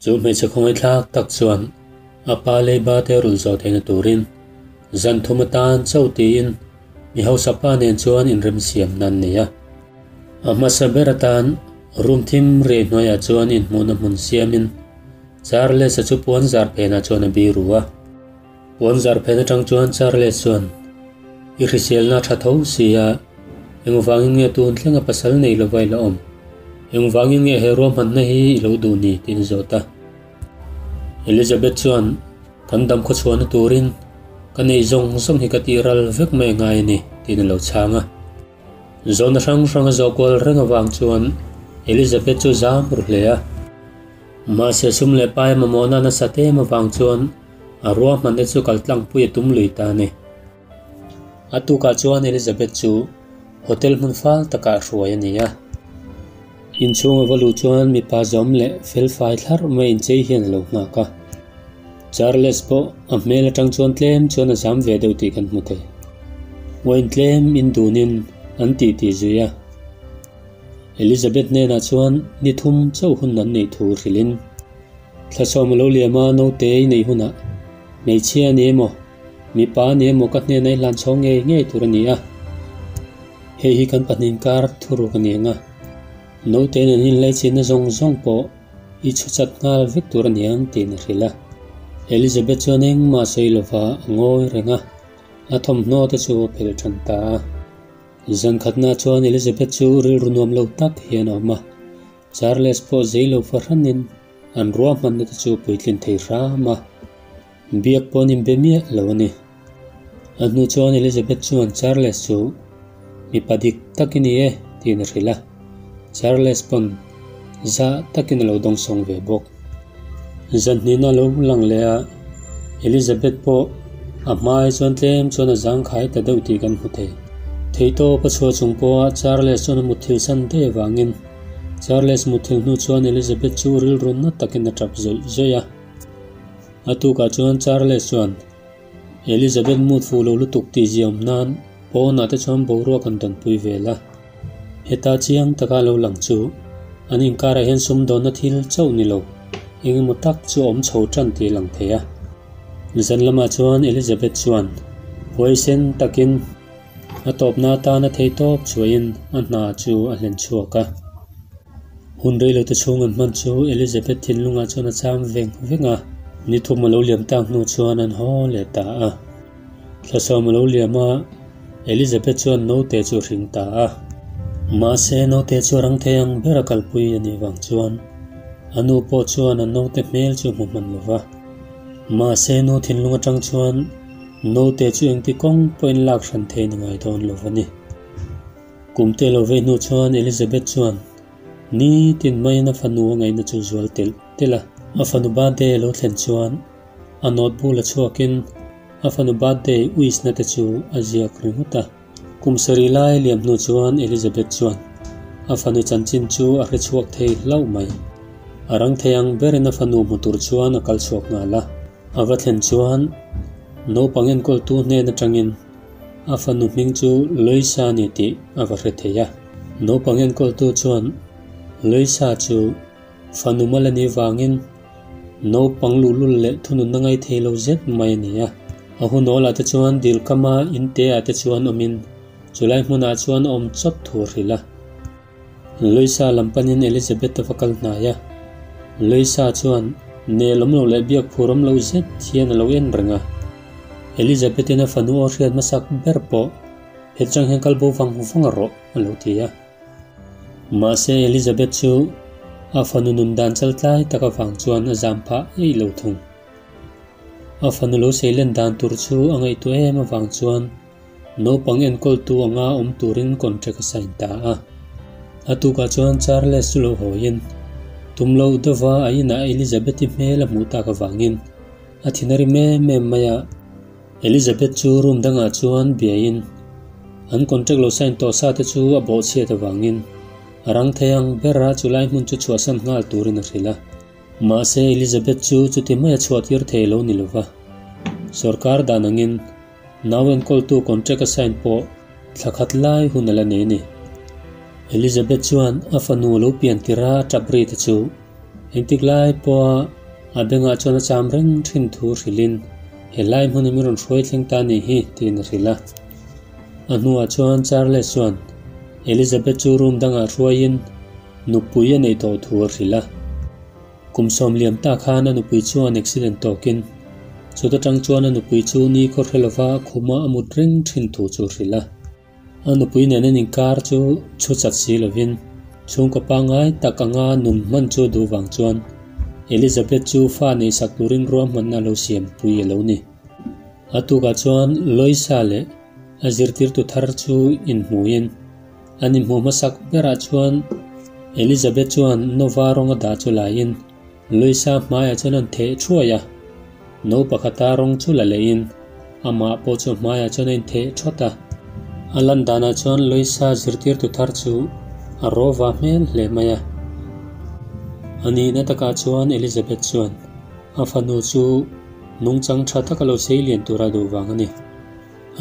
Chu hmeichhe khawngaihthlak tak chuan a pa leiba te rulh zawh theihna turin zan thum atan chauh tiin mi hausa pa nen chuan inremsiam nan nei a. A hmasa ber atan room thim riai hnuaiah chuan inhmuhna hmun siamin Charles-a chu puan zar phenah chuan a biru a. Puan zar phen atang chuan Charles chuan, I hriselna tha tho si a, engvangin nge tun thlenga pasal nei lova i la awm? Engvangin nge he ruahmanna hi i lo duh ni? tiin zawt a. Elizabeth chuan, Kan dam khawchhuahna turin ka nei zawng zawng hi ka tih ral vek mai ngai a ni, tiin a lo chhang a. Zawhna hrang hrang a zawh kual reng avang chuan Elizabeth chu zam ru hle a. Mahse sum leh pai mamawhna nasa em avang chuan a ruahmanna chu kal tlangpui a tum lui ta a ni. A tukah chuan Elizabeth chu hotel hmun fal takah a hruai a ni a. Inchhung a va luh chuan mipa zawm leh felfai thlarh mai inchei hian a lo nghak a. Charles pawh a hmel atang chuan tlem chuan a zam ve deuh tih kan hmu thei. Wine tlem in dunin an titi zui a. Elizabeth hnenah chuan ni thum chauh hun an neih thu hrilhin, Thlasawm a lo liam a, naute i neih hunah hmeichhia a ni emaw, mipa a ni emaw ka hnenah i hlan chhawng ngei ngei tur a ni a. Hei hi kan pahnih inkar thuruk a ni ang a, naute nen inlaichinna zawng zawng pawh i chhu chat nghal vek tur a ni ang tiin a hrilh a. Elizabeth chuan engmah sawi lova a ngawi reng a, a thawmhnaw te chu a phelh tan ta a. Zan khatna chuan Elizabeth chu rilru nuam lo tak hian a awm a, Charles pawh zei lo fahranin an ruahmanna te chu puitlin thei hram a, biak pawh an inbe miah lo a ni. A hnu chuan Elizabeth chuan Charles chu mipa dik tak i ni e tiin a hrilh a, Charles pawn zah takin a lo dawngsawng ve bawk. Zan hnihna lo lang leh a, Elizabeth pawh a hmai chuan tlem chuan a zangkhai ta deuh tih kan hmu thei. Theihtawp a chhuah chung pawha Charles chuan a mutthil san daih avangin Charles mutthil hnu chuan Elizabeth chu rilru na takin a tap zawih zawih a. A tukah chuan Charles chuan Elizabeth mut fuh lo lutuk tih ziaawm nan pawnah te chuan boruak an dawnpui vel a. Heta chiang taka lo lang chu an inkarah hian sumdawnna thil chauh ni lo, eng emaw tak chu a awm chho tan tih a lang thei a. Zan lamah chuan Elizabeth chuan huaisen takin a tawpna atana thei tawp chhuahin a hna chu a hlen chhuak a. Hun reilote chhung an hman chu Elizabeth thinlungah chuan a cham veng veng a, ni thum a lo liam tak hnu chuan an haw leh ta a. Thlasawm a lo liam a, Elizabeth chuan naute chu a hring ta a. Mahse naute chu a rang thei ang ber a kalpui a nih vang chuan a nu pawh chuan a naute hmel chu a hmu hman lo va. Mahse nu thinlung atang chuan naute chu engti kawng pawhin lak hran theiin a ngai dawn lo va ni. Kum te lo vei hnu chuan Elizabeth chuan nitin maiin a fanu a ngaihna chu zual telh telh a. A fanu birthday a lo thlen chuan a note bu la chhuakin a fanu birthday wish na te chu a ziak ringawt a. Kum sarih lai liam hnu chuan Elizabeth chuan a fanu chanchin chu a hre chhuak thei hlauh mai. A rang thei ang berin a fanu hmu tur chuan a kal chhuak nghal a. A va thlen chuan naupang enkawltu hnen atangin A fanu hming chu Loisa a ni tih a va hre thei a. Naupang enkawltu chuan Loisa chu fanu mal a nih vangin naupang luhlul leh thununna ngai thei lo zet mai a ni a. A hunawlah te chuan dil kama in te ah te chuan awmin chulai hmunah chuan a awm chawp thu a hrilh a. Loisa lam panin Elizabeth a va kal hnai a. Loisa chuan nelawm lo leh biak phurawm lo zet hian a lo en reng a. Elizabeth-in a fanu aw hriat hmasak ber pawh hetiang hian kal bo vang vang a rawh a lo ti a. Mahse Elizabeth chu a fanu nun dan chal tlai tak avang chuan a zam phah eih lo thung. A fanu lo seilen dan tur chu a ngaihtuah em avang chuan Naupang enkawltu anga awm turin contract a sign ta a. A tukah chuan Charles chu lo hawiin, tum loh deuha a inah Elizabeth-i hmel a hmuh tak avangin a thin a rim em em mai a. Elizabeth chu room dangah chuan biain an contract lo sign tawh sa te chu a bawhchhiat avangin a rang thei ang bera chulai hmun chu chhuahsan nghal turin a hrilh a. Mahse Elizabeth chu chuti maia chhuahtir thei lo ni lova, sorkar dan angin Nau enkawltu contract a sign pawh thla khat lai hun a la nei a ni. Elizabeth chuan a fanu lo pian tirha a tap ri te chu engtik lai pawha A bengah chuan a cham reng thin thu hrilhin, Helai hmun hi min rawn hruai thleng ta nih hi, tiin a hrilh a. A hnuah chuan Charles chuan Elizabeth chu room dangah hruaiin nupui a neih tawh thu a hrilh a. Kum sawm liam ta khan a nupui chuan accident tawkin chuta tang chuan a nupui chu ni khaw hre lova khuma a mut reng thin thu chu a hrilh a. A nupui nen an inkar chu chhu chat si lovin chhungkaw pangngai tak anga nun hman chu duh vang chuan Elizabeth chu fa neihsak turin ruahmanna lo siampui a lo ni. A tukah chuan Loisa leh a zirtirtu thar chu inhmuhin an inhmuh hmasak berah chuan Elizabeth chuan Nova rawng a dah chu laiin Loisa hmaiah chuan an theh thuai a, no pakhata rawng chu la lehin amah pawh chu hmaiah chuan a intheh thawt a. A lan danah chuan Loisa zirtirtu thar chu a rawva hmel hle mai a. A nihna takah chuan Elizabeth chuan a fanu chu nungchang tha taka lo sei lian tura duh vang a ni.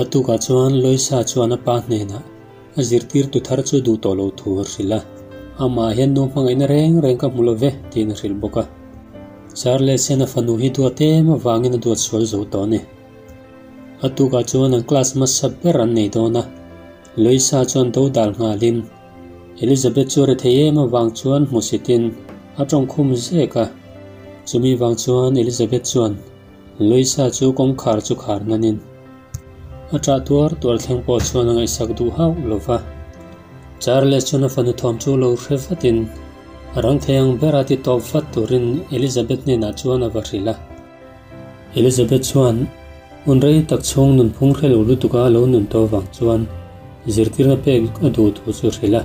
A tukah chuan Loisa chuan a pa hnenah a zirtirtu thar chu duh tawh lo thu a hrilh a, amah hian nu hmangaihna reng reng ka hmu lo ve tiin a hrilh bawk a. Charles hian a fanu hi duat em avangin a duat sual zo tawh a ni. A tukah chuan an class hmasa ber an nei dawn a, Loisa chuan do dal nghalin Elizabeth chu a rethei em avang chuan hmusitin a tawngkhum zek a, chumi vang chuan Elizabeth chuan Loisa chu kawngkhar chu khar nanin a ṭah tuar tuar thleng pawh chuan a ngaihsak duh hauh lo va. Charles chuan a fanu thawm chu lo hre vatin a rang thei ang bera ti tawp vat turin Elizabeth hnenah chuan a va hrilh a. Elizabeth chuan hun rei tak chhung nunphung hre lo lutuka lo nun tawh vang chuan zirtirna pek a duh thu chu hrilh a.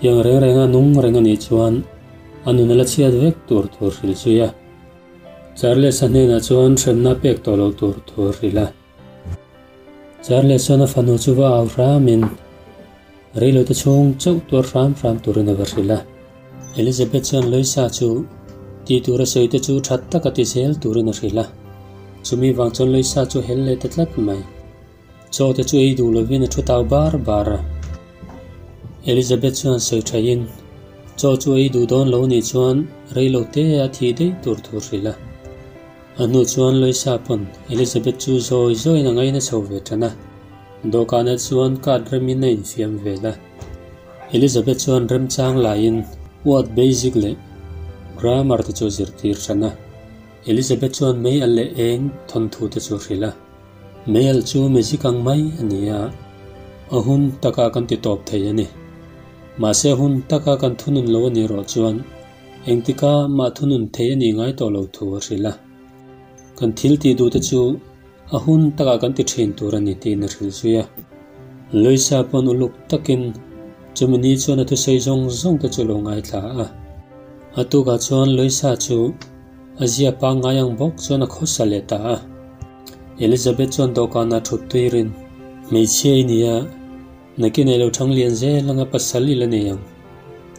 Tiang reng renga nung reng a nih chuan a nun a la chhiat vek tur thu hrilh zui a. Charles-a hnenah chuan hremna pek tawh loh tur thu a hrilh a. Charles chuan a fanu chu va au hramin reilote chhung chauh tuar hram hram turin a va hrilh a. Elizabeth chuan Loisa chu tih tur a sawi te chu that taka ti zel turin a hrilh a. Chumi vang chuan Loisa chu hel leh ta tlat mai. Chaw te chu ei duh lovin a thu tau bar bar a. Elizabeth chuan sawi thaiin, Chaw chu ei duh dawn lo nih chuan reilo te a thi daih tur thu hrilh a. A hnu chuan Loisa pawn Elizabeth chu zawi zawiin a ngaina chho ve tan a. Dawhkanah chuan card remin a infiam vel a. Elizabeth chuan remchang laiin word basic leh grammar te chu a zirtir tan a. Elizabeth chuan mei a leh eng thawnthu te chu a hrilh a. Mel chu magic ang mai a ni a, a hun taka kan ti tawp thei a ni. Mahse hun taka kan thunun lo a nih rawh chuan engtika mah thunun thei a nih ngai tawh lo thu a hrilh a. Kan thil tih duh te chu a hun takah kan ti thin tur a ni tiin a hrilh zui a. Loisa pawn uluk takin chumi ni chuan a thusawi zawng zawng te chu lo ngaithla a. A tukah chuan Loisa chu a zia pangngai ang bawk chuan a khawsa leh ta a. Elizabeth chuan dawhkanah thut tuirin, Hmeichhia i nia, nakin ei lo thang lian zel anga pasal i la nei ang.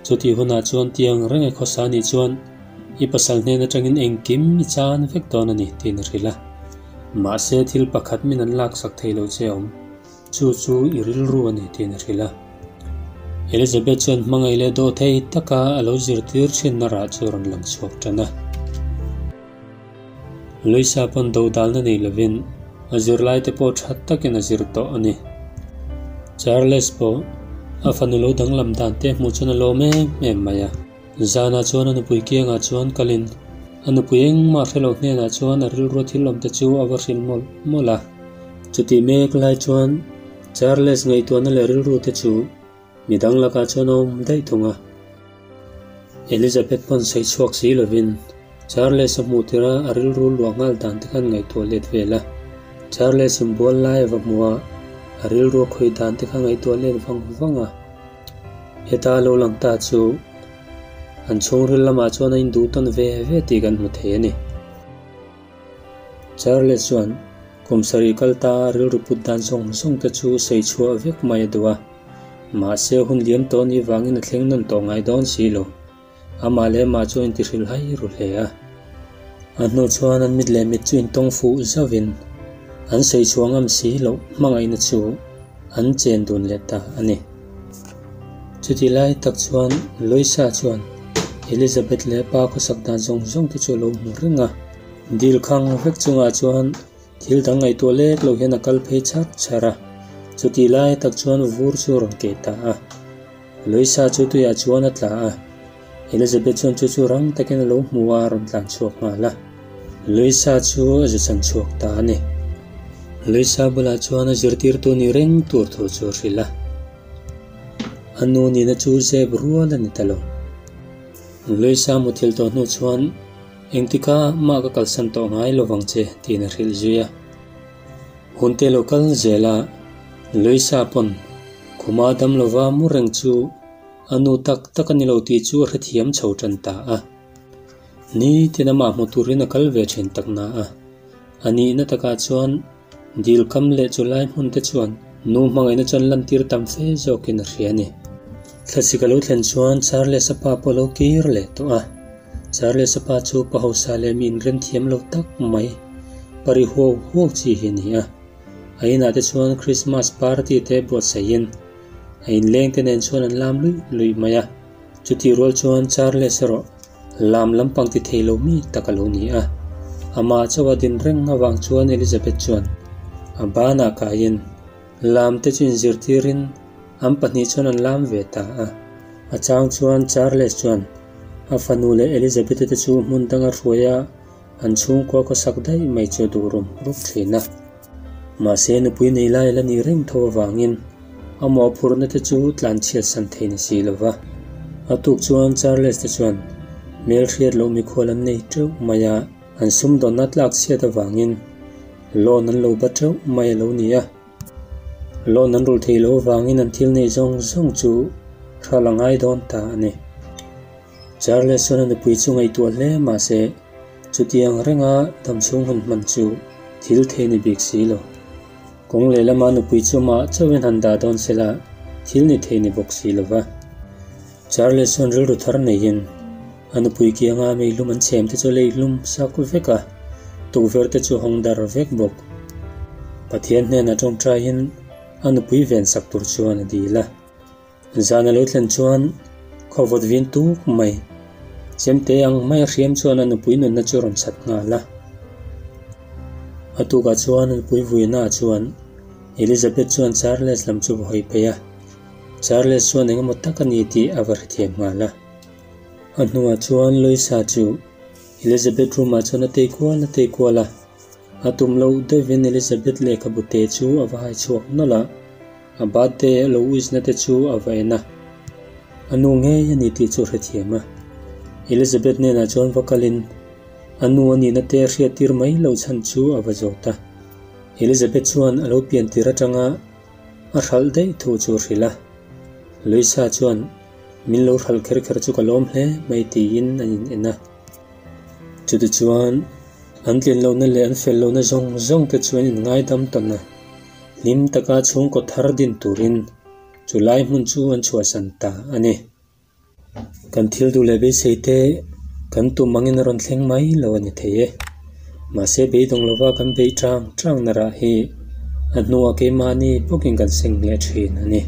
Chutih hunah chuan tiang reng e khawsa nih chuan i pasal hnen atangin engkim i chan vek dawn a ni, tiin a hrilh a. Mahse thil pakhat min an laksak thei lo che awm, chu chu i rilru a ni, tiin a hrilh a. Elizabeth chuan hmangaih leh dawh thei taka a lo zirtir thinna rah chu a rawn lang chhuak tan a. Luisa pawn dodalna nei lovin a zirlaite pawh tha takin a zir tawh a ni. Charles pawh a fanu lo danglam dan te hmuh chuan a lawm em em mai a. Zanah chuan a nupui kiangah chuan kalin a nupui engmah hre lo hnenah chuan a rilrua thil awmte chu a va hrilh mawlh mawlh a. Chutih mek lai chuan Charles ngaihtuahna leh rilru te chu Midang lakah chuan a awm daih thung a. Elizabeth pawn sawi chhuak si lovin Charles a hmuh tirh a, a rilru luah nghal dan te khan ngaihtuah let vel a. Charles inbual lai a va hmu a, a rilru a khawih dan te kha ngaihtuah let vang vang a. Heta a lo lang ta chu an chhungril lamah chuan a induh tawn ve ve tih kan hmu thei a ni. Charles chuan kum sarih kal ta a rilru put dan zawng zawng te chu sawi chhuah vek mai a duh a. Mahse hun liam tawh ni vangin a thleng nawn tawh ngai dawn si lo. Amah leh amah chu a intihrilh hai ru hle a. A hnu chuan an mit leh mit chu intawng fuh zauhin an sawi chhuah ngam si loh hmangaihna chu an chen dun leh ta a ni. Chuti lai tak chuan Loisa chuan. Elizabeth leh a pa khawsak dan zawng zawng te chu a lo hmu reng a. Dil khang vek chungah chuan thil dang ngaihtuah lek lo hian a kal phei char char a, chutih lai tak chuan vur chu a rawn keh ta a. Luisa chu tuiah chuan a tla a, Elizabeth chuan chu chu rang takin a lo hmu a, a rawn tlan chhuak nghal a. Luisa chu a zu chan chhuak ta a ni. Luisa bulah chuan a zirtirtu ni reng tur thu chu a hrilh a. A nu nihna chu zep rual a ni ta lo. Luisa muthilh tawh hnu chuan, Engtika mah ka kalsan tawh ngai lo vang che, tiin a hrilh zui a. Hun te lo kal zel a, Luisa pawn khuma dam lova mu reng chu a nu tak tak a ni lo tih chu a hrethiam chho tan ta a. Nitin amah hmu turin a kal ve thin tak na a, a nihna takah chuan dil kam leh chu lai hmun te chuan nu hmangaihna chuan lantir tam fe zawkin a hria a ni. Thlasik a lo thlen chuan Charles-a pa pawh a lo kir leh tawh a, Charles-a pa chu pa hausa leh mi inrem thiam lo tak mai, pari huau huau chi hi a ni a. A inah te chuan Christmas party te buatsaihin a inleng te nen chuan an lam luih luih mai a. Chutih rual chuan Charles erawh lam lampang ti thei lo mi tak a lo ni a. Amah chauha din reng avang chuan Elizabeth chuan a banah kaiin lam te chu inzirtirin an pahnih chuan an lam ve ta a. A chang chuan Charles chuan a fanu leh Elizabeth-i te chu hmun danga hruai a, An chhungkua khawsak daih mai chu a duh rum rup thin a. Mahse nupui nei lai la ni reng tho avangin a mawhphurhna te chu tlanchhiat san thei ni si lo va. A tuk chuan Charles te chuan hmelhriat loh mikhual an nei teuh mai a, an sumdawnna tlak chhiat avangin loan an lo ba teuh mai a lo ni a. Loan an rulh theih loh avangin an thil neih zawng zawng chu hral a ngai dawn ta a ni. Charles chuan a nupui chu ngaihtuah hle mahse chutiang renga damchhung hun hman chu thil thei ni bik si lo. Kawng lehlama nupui chu amah chauhin han dah dawn sela thil ni thei ni bawk si lo va. Charles chuan rilru thar neiin a nupui kianga meilum an chhem te chu a leihlum sak vek a, tukverh te chu hawng dar vek bawk. Pathian hnenah tawngtaiin a nupui ven sak tur chuan a dil a. Zan a lo thlen chuan khawvawt vin tuk mai, chemte ang mai a hriam chuan a nupui nunna chu a rawn chhat nghal a. A tukah chuan a nupui vuina chuan Elizabeth chuan Charles lam chu va hawi phei a, Charles chuan engemaw tak a ni tih a va hrethiam nghal a. A hnuah chuan Louisa chu Elizabeth room ah chuan a tei kual a tei kual a, a tum loh deuhin Elizabeth lehkhabu te chu a va hai chhuak nawlh a. A birthday a lo wish na te chu a va en a, a nu ngei a ni tih chu a hrethiam a. Elizabeth hnenah chuan va kalin a nu a nihna te a hriattir mai loh chhan chu a va zawt a. Elizabeth chuan a lo pian tir atanga a hralh daih thu chu a hrilh a. Luisa chuan min lo hralh kher kher chu ka lawm hle mai tiin an in en a. Chutichuan an tlin lohna leh an fel lohna zawng zawng te chu an inngaidam tawn a. Hlim taka chhungkaw thar din turin chu lai hmun chu an chhuahsan ta a ni. Kan thil duh leh beisei te kan tum angin a rawn thleng mai lo a ni thei e. Mahse beidawng lova kan beih tang tang na rah hi a hnuah keimahni bawkin kan seng leh thin a ni.